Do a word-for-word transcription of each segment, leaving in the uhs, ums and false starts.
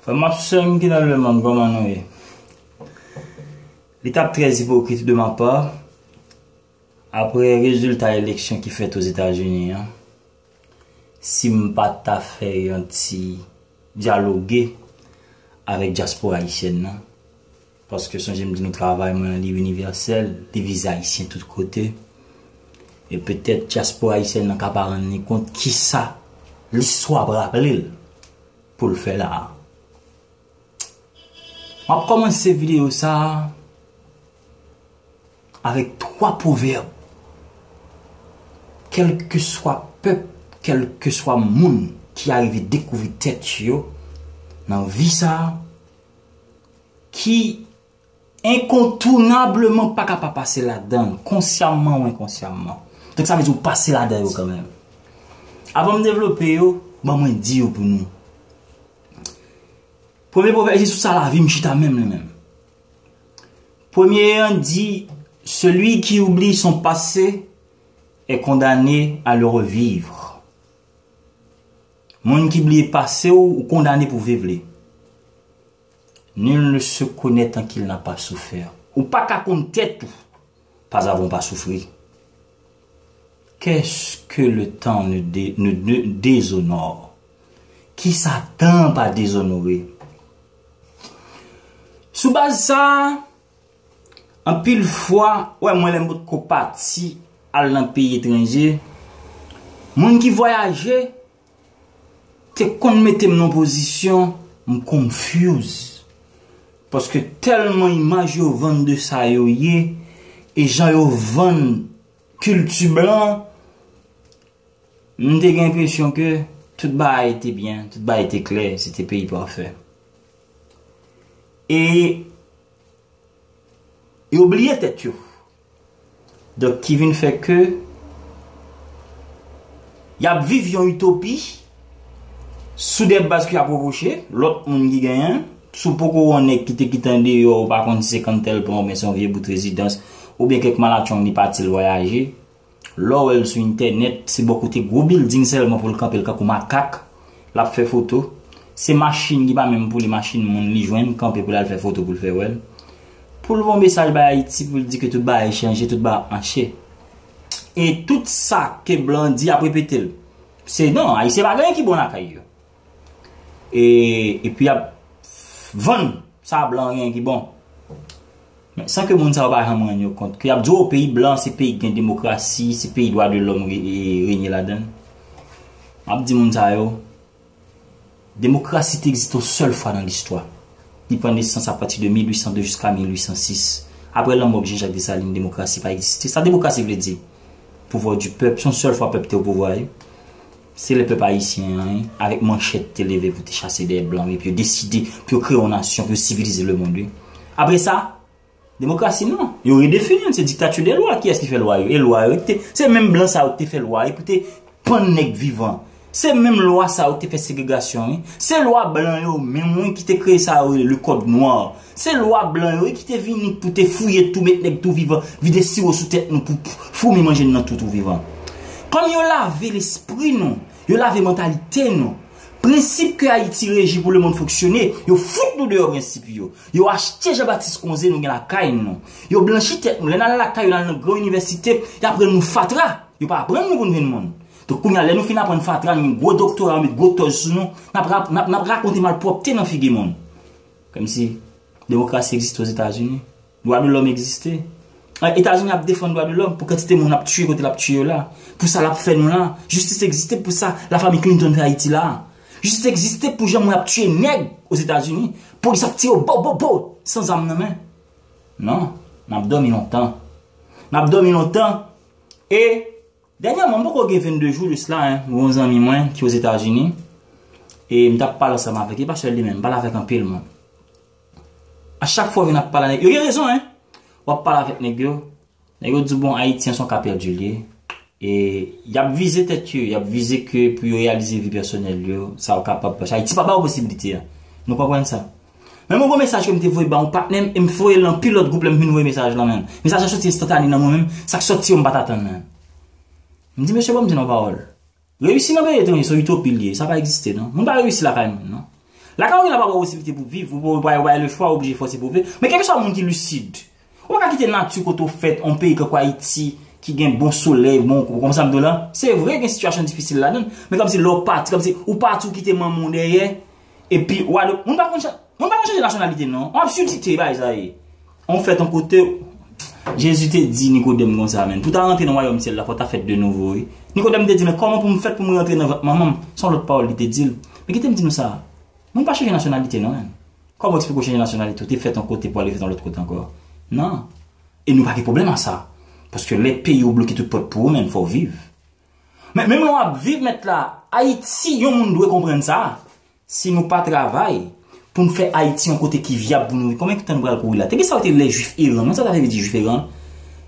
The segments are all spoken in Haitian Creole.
Frè m ak sè m ki nan lemonn, kòman nou ye? Li t ap trè ipokrit de ma pa, apre rezilta eleksyon ki fèt Ozetazini an, si m pa ta fè yon ti dyaloge avèk dyaspora ayisyèn nan, paske sonje m di nou travay mwen an li inivèsèl, li vize Ayisyen tout kote, e petèt dyaspora ayisyèn nan ka pa rann li kont kisa listwa ap raple l pou l fè la a. M ap kòmanse videyo sa a avèk twa pwovèb. Kèlkeswa pèp, kèlkeswa moun ki arive dekouvri tèt yo nan vi sa a, ki enkontounableman pa ka pa pase ladan l, konsyamman ou enkonsyamman. Donk, sa vle di ou pase ladan yo kanmenm. Avan m devlope yo, ban mwen di yo pou nou. Premye pwovèb, e se sou sa lavi m chita menm, li menm. Premye an di, celui qui oublie son passé est condamné à le revivre. Moun ki bliye pase w, ou kondane pou viv li. Nul ne se connaît tant qu'il n'a pas souffert. Ou pa ka konn tèt ou, pas avan w pa soufri. Qu'est-ce que le temps ne, dé- ne, ne déshonore? Kisa tan pa dezonore? Sou baz sa a, anpil fwa, wè, mwen, lè m potko pati al nan peyi etranje, moun ki vwayaje te konn mete m nan pozisyon m confuse. Paske tèlman imaj yo vann de sa yo ye, e jan yo vann kilti blan, m te gen enpresyon ke tout bagay te byen, tout bagay te klè, se te peyi pafè. E yo bliye tèt yo. Donk, ki vin fè ke y ap viv yon itopi sou de baz ke y ap repwoche lòt moun ki genyen. Si w poko wè yon nèg ki te kite andeyò, ou pa konn si se Cantel pran oubyen se yon vye bout rezidans, oubyen kèk malatchong li pati l vwayaje. Lè w wè l sou entènèt, se bò kote gwo bilding sèlman pou l kanpe, l kankou makak, l ap fè foto. Se machin ki pa menm pou li, machin moun li jwenn, kanpe pou l al fè foto pou l fè wè l. Pou l voye mesaj bay Ayiti, pou l di ke tout bagay chanje, tout bagay ap mache. E tout sa ke blan di, y ap repete l. Se non, Ayisyen pa gen anyen ki bon lakay yo. E, epi y ap vann sa blan gen ki bon. Men, san ke moun sa yo pa janm rann yo kont, ke y ap di, o, peyi blan, se peyi ki gen demokrasi, se peyi dwa de lòm re- e renye ladan l. M ap di moun sa yo, demokrasi te egziste yon sèl fwa nan listwa. Li pran nesans apati de mil uit san de jiska mil uit san sis. Apre lanmò Jean-Jacques Dessalines, demokrasi pa egziste. Sa demokrasi vle di? Pouvwa di pèp, se yon sèl fwa pèp te opouvwa, wi. Se lè pèp ayisyen an, wi, avèk manchèt te leve pou te chase dèyè blan, wi, pou yo deside, pou yo kreye yon nasyon, pou yo sivilize lemonn, wi. Apre sa, demokrasi non. Yo redefini l, se diktati de lwa. Kiyès ki fè lwa yo? E lwa yo te, se menm blan sa yo ki te fè lwa yo pou te pann nèg vivan. Se menm lwa sa yo ki te fè segregasyon, wi. Se lwa blan yo menm, wi, ki te kreye sa yo rele le code noir. Se lwa blan yo, wi, ki te vini pou te fouye tou, met nèg tou vivan, vide siwo sou tèt nou pou pou foumi manje n nan tou, tou vivan. Kòm yo lave lespri nou, yo lave mantalite nou, prensip ke Ayiti reji pou lemonn fonksyone, yo fout nou deyò prensip yo. Yo achte Jean Baptiste Conze nou gen lakay nou. Yo blanchi tèt nou. Lè n al lakay yo, n al nan gran inivèsite, y ap rann nou fatra. Yo pa aprann nou pou n vin moun. Donk, kounye a, lè nou fin aprann fatra, nou gwo doktora, yo met gwo tòz sou nou, n ap rap- n ap, n ap rakonte malpwòpte nan figi moun. Kòmsi demokrasi egziste Ozetazini. Dwa de lòm egziste. Etazini ap defann dwa de lòm pou kantite moun l ap tiye kote l ap tiye yo la. Pou sa l ap fè nou la. Jistis egziste pou sa lafanmi Clinton fè Ayiti la. Jistis egziste pou jan moun ap tiye nèg Ozetazini. Polis ap tiye yo bo, bo, bo, san zam nan men. Non, n ap dòmi lontan. N ap dòmi lontan. E dènyèman, m poko gen vennde jou de sila, en, m gen yon zanmi mwen ki Ozetazini. E m t ap pale ansanm avèk li, e pa sèl li menm, m pale avèk anpil moun. A chak fwa w vin ap pale avèk, yo gen rezon, en. W ap pale avèk nèg yo, nèg yo di w, bon, Ayiti an se yon ka pèdi l ye. E y ap vize tèt yo, y ap vize ke pou yo reyalize vi pèsonèl yo, sa yo kapab, paske Ayiti pa ba yo posiblite a. Nou konprann sa? Men mwen gen yon mesaj ke m te voye ba yon patnè m, e m voye l nan anpil lòt gwoup lè m fin voye mesaj lan menm. Mesaj la soti enstantane nan mwen menm, sa k sòti yo m pa t atann menm. M di, mesye, ban m di n yon pawòl. Reyisi nan peyi etranje, se yon itopi l ye, sa pa egziste non. Moun pa reyisi lakay moun non. Lakay ou gen la pa ba w posiblite pou viv, ou pa bay le chwa, ou oblije fòse pou viv. Men kèlkeswa moun ki lisid, ou pa ka kite nati kote w fèt, yon peyi kankou Ayiti, ki gen bon solèy, bon, kòman sa m di w la, se vre gen sitiyasyon difisil ladan l, men kòmsi lè w pati, kòmsi ou pati ou kite manman w dèyè, epi w ale, moun pa konn chan-, moun pa konn chanje nasyonalite non, yon absidite bagay sa ye. Yon fèt yon kote, Jezi te di Nikodèm konsa, men pou w ta rantre nan wayòm syèl la, fò w ta fèt de nouvo, wi. Nikodèm te di, men kòman pou m fèt pou m rantre nan vant manman m? Se yon lòt pawòl li te di l. Men kite m di nou sa, moun pa chanje nasyonalite non, men. Kòman w eksplike w chanje nasyonalite, ou te fèt yon kote pou ale fèt yon lòt kote ankò? Non. E nou pa gen pwoblèm a sa. Paske lè peyi w bloke tout pòt pou ou, men, fò w viv. Men, menm lè w ap viv, mèt la, Ayiti, yon moun dwe konprann sa. Si nou pa travay pou n fè Ayiti yon kote ki vyab pou nou viv, konbyen tan nou pral kouri la? Te gen sa yo te rele lè Jwif eran, men sa ta vle di Jwif eran?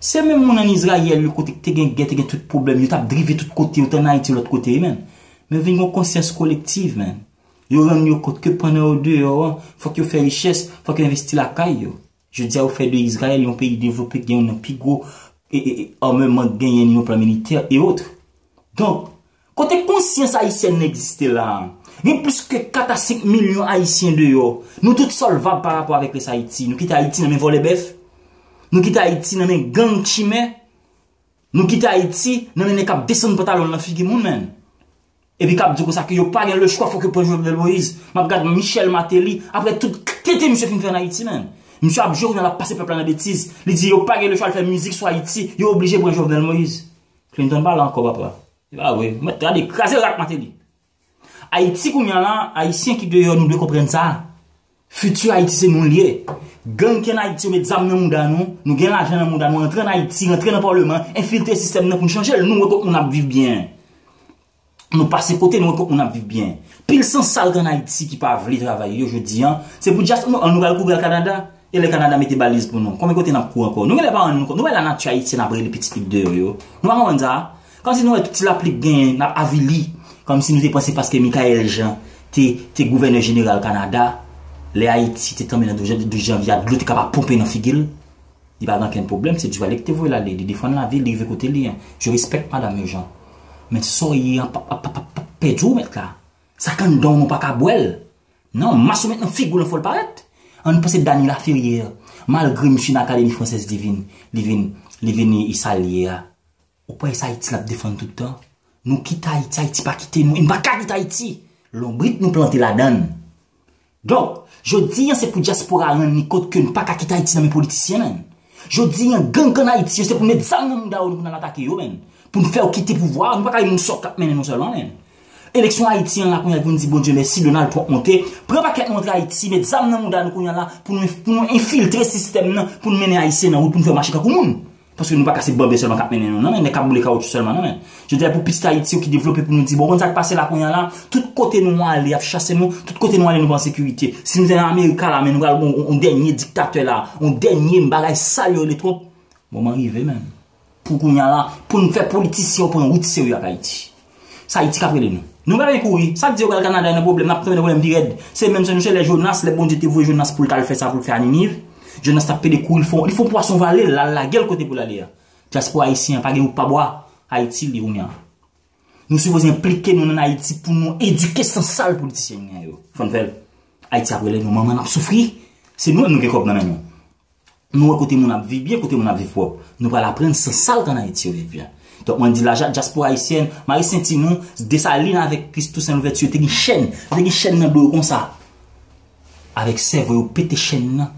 Se menm moun ann Izrayèl yo kote te gen gè, te gen tout pwoblèm, yo t ap drive tout kote, yo t ann Ayiti, lòt kote, men. Men vin gen yon konsyans kolektiv, men. Yo rann yo kont ke pandan yo deyò an, fòk yo fè richès, fòk yo envesti lakay yo. Jodi a, yo fè de Izrayèl yon peyi devlope, gen youn nan pi gwo e, e, e, ameman k genyen nan plan militè e otre. Donk, kote konsyans ayisyèn nan egziste la a, gen plis ke kat a senk milyon Ayisyen deyò. Nou tout sòlvab pa rapò avèk rès Ayiti. Nou kite Ayiti nan men vòlè bèf. Nou kite Ayiti nan men gang chimè. Nou kite Ayiti nan men nèg k ap desann pantalon l nan figi moun, men. Epi k ap di konsa ke yo pa gen lechwa, fòk yo pran Jovenel Moïse. M ap gad Michel Martelly, apre tout tete misye fin fè ann Ayiti, men. Misye ap jwe kounye a l ap pase pèp la nan betiz. Li di yo pa gen lechwa, l fè mizik sou Ayiti, yo oblije pran Jovenel Moïse. Clinton pa la ankò, papa. Se pa vre. Ou mèt gade, kraze rak Martelly. Ayiti kounye a la, Ayisyen ki deyò, nou dwe konprann sa. Fiti Ayiti se nou l ye. Gang ki ann Ayiti yo met zam nan mouda nou, nou gen lajan nan mouda nou, antre ann Ayiti, rantre nan palman, enfiltre sistèm nan pou n chanje l. Nou wè kot moun ap viv byen. Nou pase kote, nou wè kot moun ap viv byen. Pil sansal k ann Ayiti ki pa vle travay yo jodi a, se pou dyas-, nou, nou pral kouri al Kanada. E lè Kanada mete baliz pou nou, konbyen kote n ap kouri ankò? Nou genlè pa rann nou kont, nou wè lanati ayisyèn ap rele pitit li k deyò yo. Nou pa konprann sa? Kòmsi nou wè tout ti lapli k genyen, n ap avili. Kòmsi nou te panse paske Michaëlle Jean te, te gouvènè jeneral Kanada, lè Ayiti te tonbe nan douz janvye a, dlo te kapab ponpe nan figi l. Li pa gen okenn pwoblèm, se Duvalier ki te voye l ale, li defann lavi l, li rive kote li an. Je respecte Madame Jean. Men sa w ye an p ap, p ap, p ap, p ap pèdi w, mèt la. Sa k anndan w, nou pa ka bwè l. Non, mas ou met nan figi w lan fò l parèt. Ann panse Dany Laferrière, malgre misye nan Académie Française li vin, li vin, li vin e sa l ye a. Ou kwè se Ayiti l ap defann tout tan? Nou kite Ayiti, Ayiti pa kite nou, e n pa ka kite Ayiti. Lonbrit nou plante ladan l. Donk, jodi a se pou dyaspora rann li kont ke n pa ka kite Ayiti nan men politisyen, men. Jodi a, gang k ann Ayiti yo, se pou n met zam nan mouda yo, nou pou n al atake yo, men. Pou n fè yo kite pouvwa a, nou pa ka gen moun sòt k ap mennen nou sèlman, men. Eleksyon Ayiti an la kounye a pou n di Bondye mèsi, Donald Trump monte, pran pakèt nou antre Ayiti, met zam nan mouda nou kounye a la, pou nou, pou nou enfiltre sistèm nan, pou n mennen Ayisyen nan wout, pou n fè yo mache kankou moun. Paske nou pa ka se banben sèlman k ap mennen nou, non, men, nèg k ap boule kawotchou sèlman, non, men. Jodi a, pou pitit Ayiti yo ki devlope, pou nou di, bon, konn sa k pase la kounye a la, tout kote nou ale, y ap chase nou, tout kote nou ale, nou pa an sekirite. Si nou te nan Amerika la, men nou pral gon yon dènye diktatè la, yon dènye bagay sal yo rele Trump. Moman rive, men. Pou kounye a la, pou n fè politisyen yo pran wout serye ak Ayiti. Se Ayiti k ap rele nou. Nou pa bezwen kouri. Sa k di yo pral Kanada nan pwoblèm, n ap tonbe nan pwoblèm pi rèd. Se menm sa nou se lè Jonas, lè Bondye te voye Jonas pou l t al fè sa, pou l fè a Niniv. Jonas t ap pede kouri, li fè, li fè yon pwason vale, l al lage l kote pou l ale a. Dyaspora ayisyen an pa gen wout pa bwa. Ayiti li kounye a. Nou sipoze enplike nou nan Ayiti pou nou edike sansal politisyen yo. Fò n fè l. Ayiti ap rele nou, manman n ap soufri. Se nou menm nou gen kòb nan men nou. Nou wè kote moun ap viv byen, kote moun ap viv pwòp. Nou pral aprann sansal k ann Ayiti yo viv byen. Donk, mwen di la, dyaspora ayisyèn, mare senti nou, Desalin avèk Toussaint Louverture te gen chèn, yo te gen chèn nan do yo konsa. Avèk sèvo yo pete chèn nan,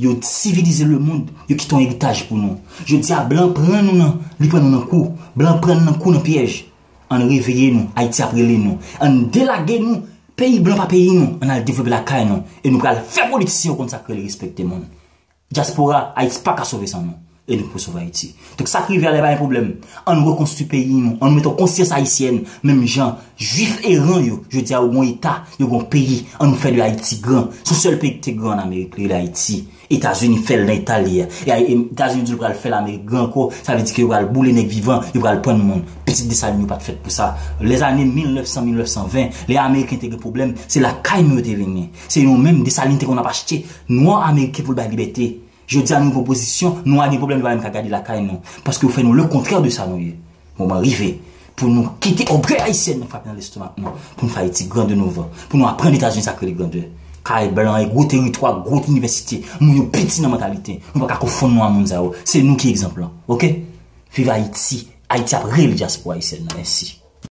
yo sivilize lemonn, yo kite yon eritaj pou nou. Jodi a, blan pran nou nan, li pran nou nan kou. Blan pran nou nan kou, nan pyèj. Ann reveye nou, Ayiti ap rele nou. Ann delage nou, peyi blan pa peyi nou. Ann al devlope lakay nou. E nou pral fè politisyen yo konn sa k rele respekte moun. Dyaspora, Ayiti pa ka sove san nou. E nou k pou sove Ayiti. Donk sa k rive a la pa gen pwoblèm. Ann rekonstwi peyi nou. Ann met yon konsyans ayisyèn. Menm jan Jwif eran yo, jodi a yo gon eta, yo gon peyi. Ann fè de Ayiti gran. Se yon sèl peyi ki te gran ann Amerik, li rele Ayiti. Etazini fè l nan eta l ye a. E Ay-, e Etazini di l pral fè l Amerik gran ankò. Sa vle di ke yo pral boule nèg vivan, yo pral pann moun. Pitit Desalin yo pa t fèt pou sa. Lèzane mil nèf san, mil nèf san ven, lè Ameriken te gen pwoblèm, se lakay nou yo te vini. Se nou menm, Desalin te konn ap achte nwa ameriken pou l bay libète. Jodi a nou gen opozisyon, nwa gen pwoblèm, yo pa menm ka gade lakay nou. Paske yo fè nou le contraire de sa nou ye. Moman rive. Pou nou kite ògèy ayisyen nan frape nan lestomak nou, pou nou fè Ayiti grande nouvo, pou nou aprann Etazini sa k rele grandè. Kay blan e gwo teritwa, gwo inivèsite, moun yo piti nan mantalite. Nou pa ka konfonn nou a moun sa yo. Se nou ki egzanp lan, oke? Viv Ayiti. Ayiti ap rele dyaspora ayisyèn nan. Mèsi.